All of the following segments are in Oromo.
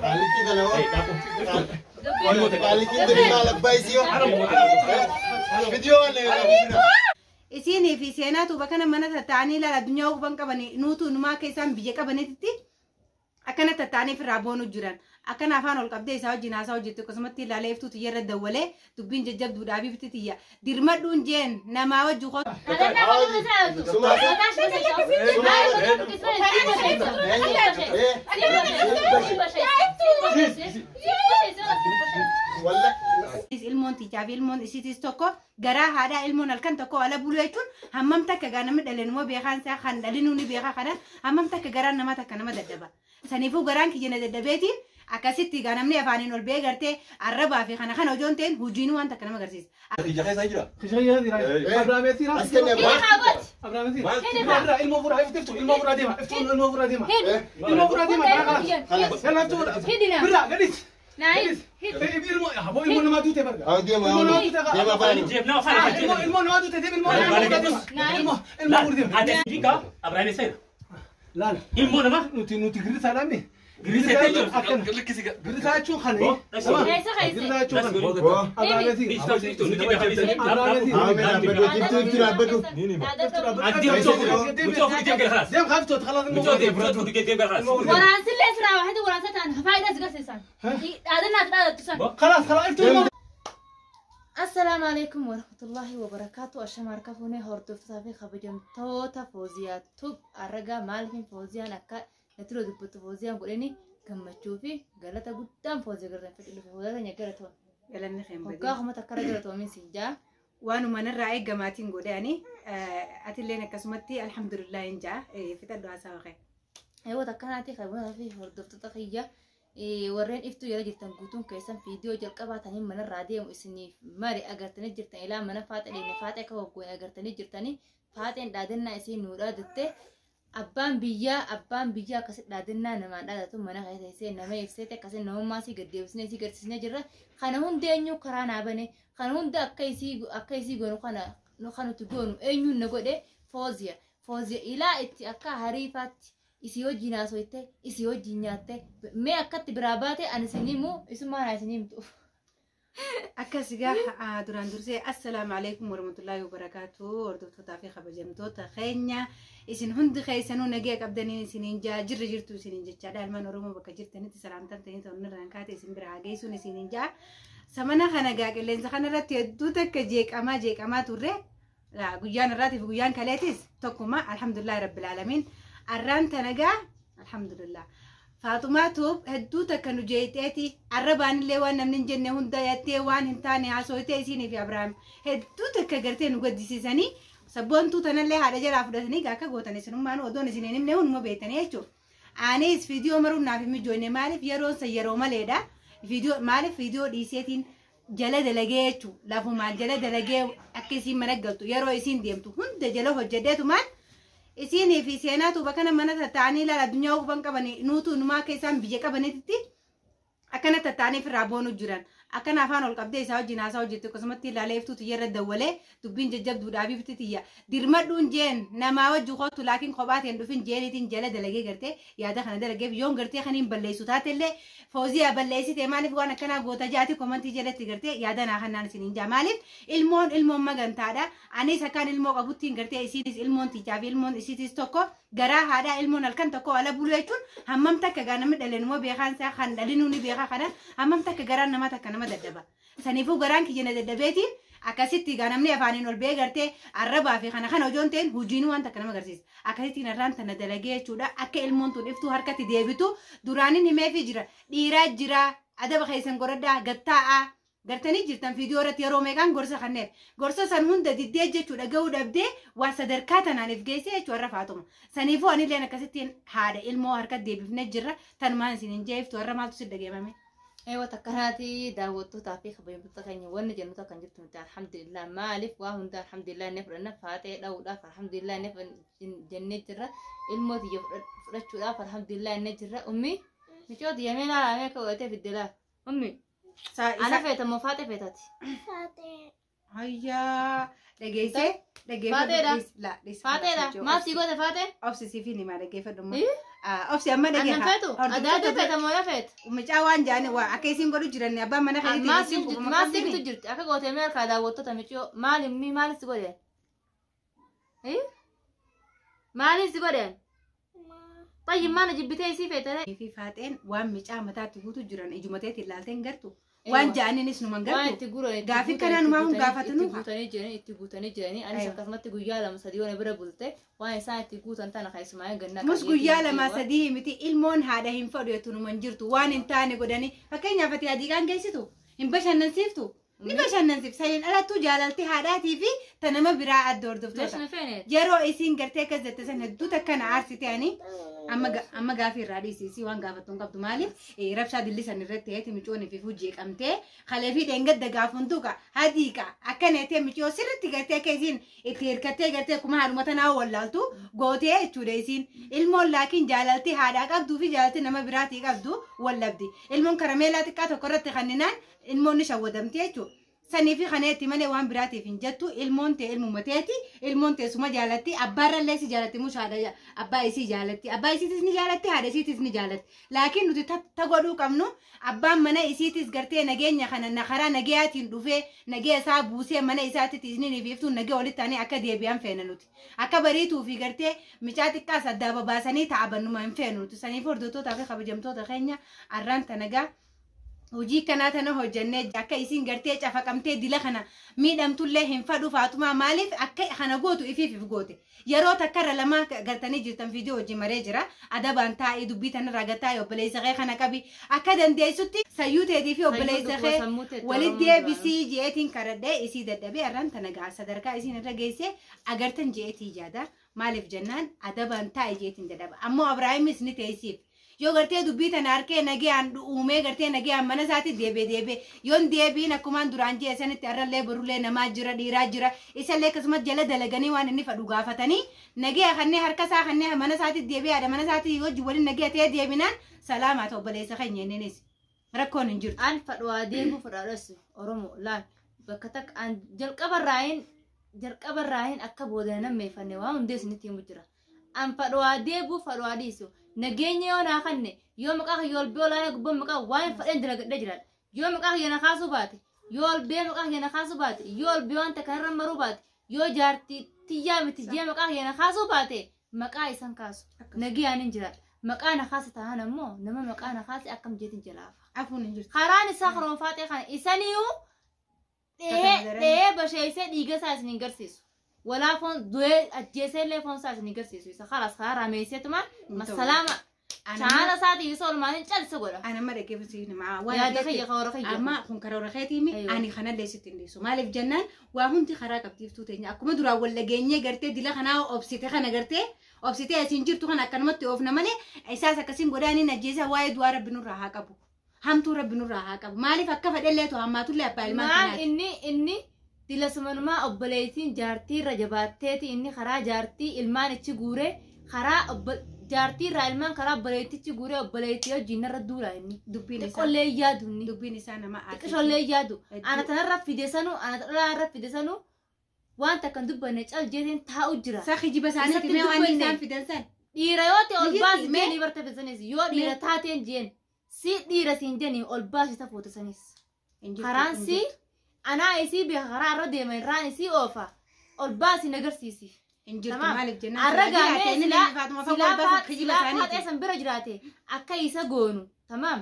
Qaalitti kana hoo? Qaalitti tuni maal abbaa isii hoo? Viidiyoo waan eegamu. Isinii fi seenaa tuuba kana mana tattaa'anii ilaala addunyaa quban qabanii nuutu numaa akka isaan biyya qabanitti akkana tattaa'anii ofirraa boonu jiran. Akkana afaan ol qabdee isaa wajjin haasaa hojjette akkasumatti ilaalee iftuu tiyya irra dawwalee dubbiin jajjabduudhaa bifti tiyya dirmadhuun jeen namaa wajji koo. Ilmoon tichaa fi ilmoon isiitis tokko garaa haadhaa ilmoon halkan tokko ala buluu jechuun hammam takka gaa namni dhalenuma beekaan isaa kan dhalinuu ni beekaa kana hammam takka garaan namaa takka nama daddaba. Saniifuu garaan kiyya na daddabeetiin akkasitti gaa namni afaaniin ol ba'ee gartee arrabaa fi kana kana ojoon ta'een hojiinuu waan takka nama agarsiisa. Ija keessa jira. As kenne abbaa. Haa deema deema afaanii. Laal. Ilmoo namaa. Nuti girrisaa dhabne. Girrisaa jechuun akkana. Girrisaa jechuun kana. Girrisaa jechuun kana. Abrahameeti. Iftuu iftuu dhaabbadhu. Deem kaaftoot kalaas immoo. Kalaas kalaas iftuu immoo. Assalaamu alaikum warahmatullahi wabarakaatu. Ashama harka fuunee hordoftoota fi kabajamtoota Fooziyaa Tub arragaa maaliifin Fooziyaan akka natiro dubbattu Fooziyaan godhani gammachuu fi galata guddaan Fooziyaa garatan fedhi dhufe Fooziyaa keenya galatoon. Galanni keen Hoggaa badii. kuma takka irra galatoomin siin jaa. Waanuma narraa eeggamaatiin godhani atilleen akkasumatti alhamdulillah hin jaa fixadhu haasaa kee. Yeroo takkanaatti kabajamtoota fi hordoftoota kiyya warreen iftuu jala jirtan guutuun keessan viidiyoo jalqabaa taniin manarraa deemu isiniif mari agartanii jirtan ilaa mana faaxee dheenne faaxee akka hoggoon agartanii jirtanii faaxeen dhaadannaa isiin nuu dhaadatte abbaan biyyaa akkasi dhaadannaa namaan dhaadatu mana keessa teessee nama ibseete akkasi namummaa isii gad deebisnee isii garsiisnee jirra kana hunda eenyu karaa naa bane kana hunda akka isii goonu kana kan nuti goonu eenyuun na godhe Fooziya Fooziya ilaa itti akka hariifaatti isii wajjin haasoyte isii wajjin nyaatte mee akkatti biraa baate ani isin himu isumaan haa isin himtu. Akkas egaa duraan dursee assalaamu alaikum warahmatullahi wabarakaatu hordoftootaa fi kabajamtoota keenya isin hundi keessanuu nagee qabdaniin isiniin jaa jirra jirtu isiniin jechaadha ilmaan Oromoo bakka jirtanitti salaamtaan ta'anii ta'uun irraan kaate isin bira haa geessuun isiniin jaa samana kana gaa qilleensa kana irratti hedduu takka jeeqamaa jeeqamaa turre guyyaan irraatiif guyyaan kaleetis tokkuma alhamdulillahi rabbil aalamiin arraan tanagaa alhamdulillah. Faaxumaa Tuub hedduu takka nu jeeqxeeti arrabaanillee waan namni hin jenne hunda yattee waan hin taane haasooytee isinii fi Abiraam hedduu takka gartee nu gaddisiisanii sabboontuu tanallee haadha jalaa fudhatanii akka gootan isinummaan odoon isin hin himne hunduma beektanii jechuudha. Anis viidiyoo maruun naaf hin mijoone maaliif yeroon san yeroo maleedha. Viidiyoo maaliif viidiyoo dhiiseetiin jala dalagee jechuudha. Lafumaan jala dalagee akka isiin mana galtu yeroo isiin deemtu hunda jala hojjedheetumaan isinii fi seenaa tuuba kana mana tattaa'anii ilaala addunyaa quban qabanii nuutu numaa akka isaan biyya qabanitti akkana tattaa'anii ofirraa boonu jiran. Akkana afaan ol qabdee isaa wajjin haasaa hojjette akkasumatti ilaalee iftuu tiyya irra dawwalee dubbiin jajjabduudhaa bifti tiyya dirmadhuun jeen namaa wajji kootu laakiin kophaa ta'een dhufin jeeniitiin jala dalagee gartee yaada kana dalageef yoon gartee kan hin balleessu taatellee Fooziyaa balleessite maaliif waan akkanaa goota jaati komantii jalatti gartee yaada naa kanaan isiniin jaa maaliif ilmoon ilmoon magantaadha anis akkaan ilmoo qabuttiin gartee isiinis ilmoon tichaa fi ilmoon isiitis tokko garaa haadhaa ilmoon halkan tokko ala buluu jechuun hammam takka gaa namni dhalenuma beekaan isaa kan dhalinuu ni beekaa kana hammam takka garaan namaa takka nama daddaba. Saniifuu garaan kiyya na daddabeetiin akkasitti gaa namni afaaniin ol ba'ee gartee arrabaa fi kana kana ojoon ta'een hojiinuu waan takka nama agarsiisa. Akkasittiin arraan tana dalagee jechuudha akka ilmoon tun iftuu harkatti deebitu duraanin himeefii jira dhiiraa jira adaba keessan godhadhaa gattaa'aa gartanii jirtan viidiyoo irratti yeroo meeqaan gorsa kanneef gorsa san hunda diddee jechuudha ga'uu dhabdee waa sadarkaa tanaaniif geesse jechuudha warra Faaxuma. Saniifuu anilleen akkasittiin haadha ilmoo harkatti deebifnee jirra tanumaan isin hin jeeftu warra maaltu si dhageeffame. Eewa takkanaati daawwattootaa fi kabajamtoota keenya wanni jennu takka hin jirtu nuti alhamdulillah maaliif waa hunda alhamdulillah inni fudhanna faaxee dha'uudhaaf alhamdulillah inni jennee jirra ilmoo tiyya fudhachuudhaaf alhamdulillah inni jirra ummi michoo tiyya mee laalaa mee akka godhatee fidde laa ummi ana feeta moo faaxee feetati. Hayyaa dhageessee Faaxeedha. dhageeffadhu. Faaxeedha maal sii goote faaxee? Obsisiif hin himaa dhaggeeffadhu. Obsi amma dhagee. Annan feetu adaaduu feeta moo na feetu? Mucaa waan jaani waa akka isin godhu jiran abbaan mana keetii isin maal siiftu jirti akka gootee mee harkaa daawwattoota miciyoo maal himmi maal si godhe? Maal si godhe? Xayyi maal jibbitee isii feetare? Fi faaxeen waan micaa mataatti guutu jiran ijumateetiin ilaalteen gartu. Waan jaaniinis numan gartu. Gaafii kanaa numaa hun gaafatanu. Itti guutanii jiranii anis akkasumatti guyyaa 2-3 yoona bira bulte waan isaan itti guutan tana keessumaa gannaa. Mus guyyaa 2-3 miti ilmoon haadha hin fadhu jettu numan jirtu waan hin taane godhanii fakkeenyaaf ati adiiqaan geessitu hin bashannansiiftu. Ni bashannansiif saniin alattuu jaalalti haadhaatii fi ta nama biraa adda hordoftoota. Yeroo isiin gartee akkas jette san hedduu takkana aarsite ani amma gaafii irraa dhiisisi waan gaafattu hin qabdu maaliif rabshaa dillisan irratti heeti micoon fi hojii qabtee kalee fi dheengadda gaafuntuqa hadiiqa akkana jettee micoo sirriitti gartee akka isiin itti hirkattee gartee kuma haadhuma tanaa wallaaltu gootee jechuudha isiin ilmoon laakiin jaalalti haadhaa qabduu fi jaalalti nama biraatii qabdu wallabdi ilmoon karameelaa xiqqaa tokko irratti kanninaan ilmoon ni shawwadamti jechuudha. Sanii fi kaneetti malee waan biraatiif hin jettu ilmoon ta'e ilmuma ta'eeti ilmoon teessuma jaalatti abbaarrallee si jaalatti mushaadha abbaa isii jaalatti abbaa isiitis ni jaalatti haadha isiitis ni jaalatti laakiin nuti ta godhuu qabnu abbaan mana isiitis gartee nageenya kana karaa nagayaatiin dhufee nagaya isaa buusee mana isaatitti isniin fi nagaya walitti ta'anii akka deebi'an feena nuti akka bariituu fi gartee micaa xiqqaas addaa babaasanii taa'abannuma hin feenu nuti saniif hordoftootaa fi kabajamtoota keenya arraan tanagaa. Hojii kanaa tana hojjannee akka isiin gartee cafaqamtee dila kana miidhamtullee hin fadhu faatumaa maaliif akka kana gootu ifiif if goote yeroo takkarra lama gartanii jirtan viidiyoo hojii maree jira adabaan taa'ee dubbii tanarraa gattaa'ee obboleessa kee kana qabi akka dandeessutti sayyuu teetii fi obboleessa kee walitti deebisii jeetiin karadhee isii dadhabee arraan tana ga'a sadarkaa isiin irra geesse agartan jeetii yaada maaliif jennaan adabaan taa'ee jeetiin dadhaba ammoo Abraahimis ni teessiif. Yoo gartee dubbii tana harkee nagayaan uumee gartee nagayaan mana isaatti deebi'ee yoon deebiin akkumaan duraan jee sanitti arrallee borullee namaa jira dhiiraa jira isallee akkasumas jala dalaganii waan inni fadhu gaafatanii nagaya kannee harka isaa kannee mana isaatti deebi'ee haadha mana isaatti wajjin waliin nagaya ta'ee deebinaan salaamaa ta'u obboleessa keenya inninis rakkoon hin jirtu. An fadhu adeemu fudhaadhas Oromoo laal bakka takka an jalqabarraayin akka booda nammeeffanne waan hundees nitti himu jira. An fadhu adeemu fadhu adiisu. Nageenya yoo naa kanne yoo maqaa kiyya ol bee olaanaa gubbaan maqaa waan fadheen dalagadhee jiraadha. Yoo maqaa kiyya na kaasuu baate yoo ol bee maqaa kiyya na kaasuu baate yoo ol bee wanta kanarra maruu baate yoo jaartii tiyyaa miti jee maqaa kiyya na kaasuu baate maqaa isan kaasu nagayaan hin jiraadha. Maqaa na kaase tahan ammoo nama maqaa na kaase akkam jeetiin jalaafa. Afuun hin jirtu. Karaan isaa karoonfaatee kana isaniyyuu dhehee basheessee dhiiga isaa isin hin garsiisu. Walaa foon du'ee ajjeesee illee foon isaa isin hin garsiisu. Isa kalaas karaa rameesseetuma masalaama. Chaana isaatii isa olmaan calisa godha. Ana amma dhaggeeffatu nama Yaada kiyya karoora kiyya. Amma kun karoora keetiimi ani kanallee sitti hin dhiisu. Maaliif jennaan waa hundi karaa qabdiiftuu teenya akkuma duraan wal dhageenyee gartee dila kanaa obsite kana gartee obsitee asiin jirtu kana akkanumatti oofna malee isaas akkasiin godhaaniin ajjeesaa waa'ee du'aa rabbi nurraa haa qabu. Hamtuu rabbi nurraa haa qabu. Maaliif akka fedhellee tu hammaatullee abbaa ilmaan kanaati. Maal inni dila sumanumaa obboleettiin jaartii irra jabaatteeti inni karaa jaartii ilmaan ichi guuree karaa jaartii irraa ilmaan karaa obboleettichi guuree obboleettii wajjin irra duula inni. Dubbiin isaa. Xiqqollee yaadu inni. Dubbiin isaa nama aarti. Xiqqollee yaadu. Ana tanarra fide sanuu ana tanarra fide sanuu waan takkan dubbanne cal jeetiin taa'u jira. Saa kijiba isaaniitti mee waan isaan fidan san. Dhiira yoo ta'e ol baasi jeenii barta fidasanis yoo dhiira taateen jeen si dhiira siin jeenii ol baasi tafoota sanis. Karaan si anaa isii beeka karaa irra deema irraan isii oofa ol baasi nagarsiisi. Maaliif jennaan Arra gaamee silaa faaxee san bira jiraate akka isa goonu tamaam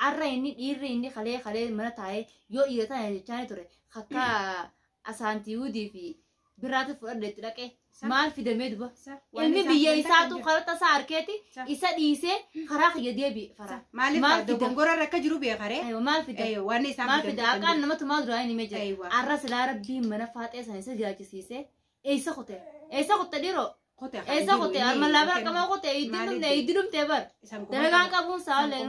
arra inni dhiirri inni kalee kalee mana taa'ee yoo dhiira tana jechaa ture akka asaantii wudii fi biraatti fudhadhe itti dhaqee maal fidamee duba ilmi biyya isaatu karaa isaa harkeeti isa dhiisee karaa kiyya deebi'e fara. Maaliif dogongora irra akka jiru beekaree? Maal fida? Waan isaan maal fida? Akkaan namatti maal duraan inni jira. Arra silaa rabbiin mana faaxee san isa jiraachisiisee eessa kute? Eessa kute dhiiroo? Eessa kute? Armallaa bira qamaa kute? Iddi dhumte bar. Dalagaan qabuun saallee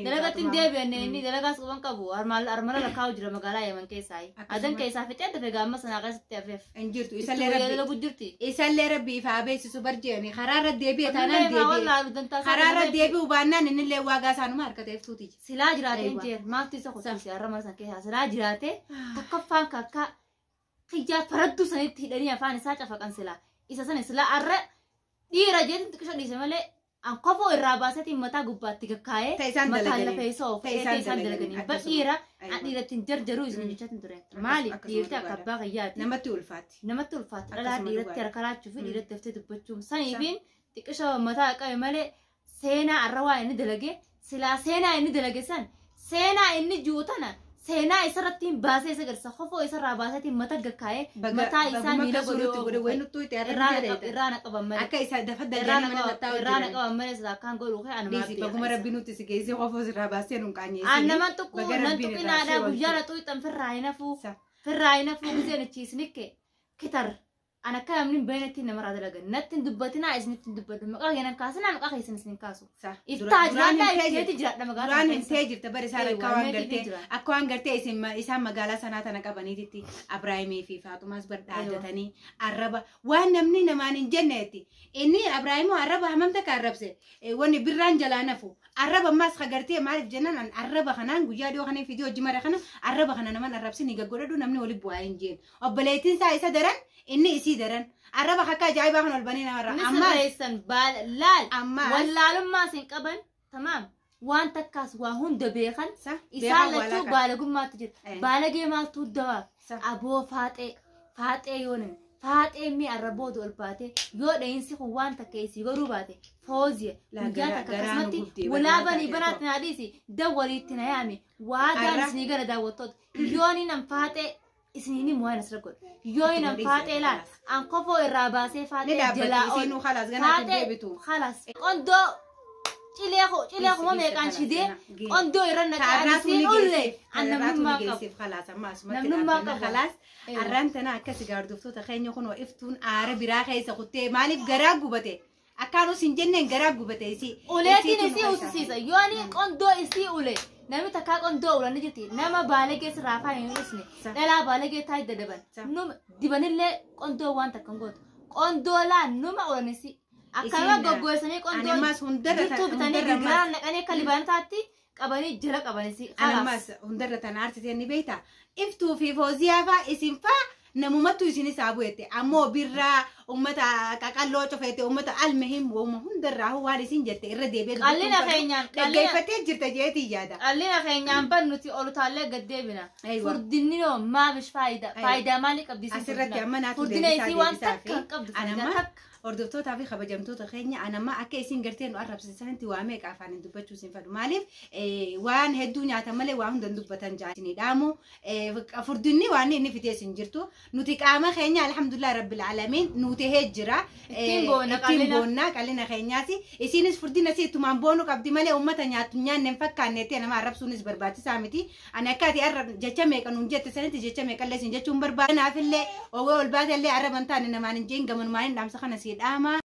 dalagatti hin deebi'anne inni dalagaas qaban qabu armala lakkaa'u jira magaalaa Yemen keessaa. Adan keessaa fixee dafe gaamma sanaa keessatti hafeef. Hin jirtu isallee rabbi ifaa beeksisu barjeeni karaarra deebi'e taanaan deebi'e karaarra deebi'u baannaan innillee waagaa isaanuma harkateeftuuti. Silaa jiraate hin jeer maaltu isa kutise armala san keessaa silaa jiraate takkaffaan kakka kiyyaa faradduu sanitti hidhanii afaan isaa cafaqan silaa. Isa sana silaa arra dhiira jeetiin xiqqisho dhiise malee An kofoo irraa baasetiin mataa gubbaatti kakkaa'ee mataa lafa isaa of isaan dalaganii badhiira an dhiiratti hin jarjaruu isin jechaatti ture. Maali dhiirti akka abbaa kiyyaati. Namatti ulfaatti. Namatti ulfaatti. Dhalaa dhiiratti harka laachuu fi dhiiratti haftee dubbachuun saniifiin xiqqisha mataa qabe malee seenaa arra waa inni dalage silaa seenaa inni dalage san seenaa inni juutana seenaa isarratti baasee isa garsa kofoo isarraa baaseetiin mata gakkaa'ee mataa isaa miila godhee irraa na qaban malee. Akka isa dafa dalaganii mana tattaa'u irraa na qaban malee silaa akkaan godhuu kee anumaa beeka. Baguma rabbi nuti si geessee kofoo sirraa baasee nuun qaanyeessee. An nama tuquu nan tuqinaadhaa guyyaa na xuuxan firraa hin hafuu firraa hin hafuu giseen achiisnikke kitar an akka namni hin beeknetti namarraa dalagan natti hin dubbatinaa isinitti hin dubbadhu maqaa keenan kaasinaa maqaa keessan isin kaasu. Iftaa jiraadhaa ifteeti jiraadha magaalaa Duraan hin tee jirta bari isaan akka waan gartee isaan magaalaa sanaa tana qabaniititti Abrahaimii fi Faaxumaas bar dhaaddatanii arraba waan namni namaan hin jenneetti inni Abrahaamoo arraba hammam takka arrabse wanni birraan jalaa nafu arraba ammaas kagartee maaliif jennaan arraba kanaan guyyaa dhiyoo kana fidii hojii mara kana arraba kana naman arrabsi ni gaggodhadhu namni walitti bu'aa hin jeen obboleettiin isaa isa daran inni isii daran arraba akka ajaa'ibaa kan ol banee namarra amma reessan laal wallaalummaa isin qaban tamaam waan takkaas waa hunda beekan isaan lachuu baalagummaatti jira baalagee maaltu dawaaf aboo faaxee faaxee yoo nami faaxee mi'a arrabootu ol baate yoo dhahinsi kun waan takka isii godhuu baate fooziya guyyaa takka akkasumatti walaabanii banaatti naa dhiisi dawwaliitti na yaame waadaan isinii gara daawwattoota yoo ni nan faaxee isiniin waan asirra godhu yoo nan faaxee laal an kofoo irraa baasee faaxee jalaa ol faaxee khalaas qondoo cilee kuma meeqaan shidee qondoo irra naqaan isiin ulle an namnummaa qabu namnummaa qabu Arraan tana akkasi hordoftoota keenya kunoo iftuun aara biraa keessa kuttee maaliif garaa gubate akkaan hin jenneen garaa gubate isii. Uleetiin isii usisiisa yoo ni qondoo isii ule namni takkaa qondoo ulan ni jirti nama baalagee sirraa afaan hin usne dhalaa baalagee taa'ee dadaban numa dibanillee qondoo waan takka hin gootu qondoo laan numa ulan isii akkama goggoysanii qondoo jirtuu bitanii girgiraan naqanii akka libaanataatti qabanii jala qabanisii. Anammas hundarra tana aarsitee ni beektaa iftuu fi fooziyaa faa isin faa namumattu isinis haa bu'ette ammoo birraa ummata qaqalloo cofeette ummata almihim wooma hundarraa waan isin jette irra deebi'ee Qallina keenyaan dhaggeeffattee jirta jeetii yaada. Qallina keenyaan ban nuti ol utaallee gad deebina. Furdinni hoo maabish faayidaa faayidaa maalii qabdi isin Asirratti amma naatu furdina isii waan takka hin qabdu faayidaa takka. Hordoftootaa fi kabajamtoota keenya anamma akka isin gartee nu arrabsiisanitti waa meeqa afaan hin dubbachuu isin fedhu maaliif waan hedduu nyaatan malee waa hunda hin dubbatan jaatini dhaamu furdinni waan inni fitee isin jirtu nuti qaama keenya alhamdulillah rabbil aalamiin nuti hee jira Ittiin boonna ittiin boonna qallina keenyaasi isinis furdina si ittumaan boonu qabdi malee uummata nyaattu nyaanne hin fakkaanne nama arrabsuunis barbaachisaa miti ani akka ati arra jecha meeqa nuun jette sanitti jecha meeqallee isin jechuun barbaada kanaafillee ogoo ol baatellee arraba hin taane namaan hin jeen gamanumaan hin dhaamsa kana si dhaama.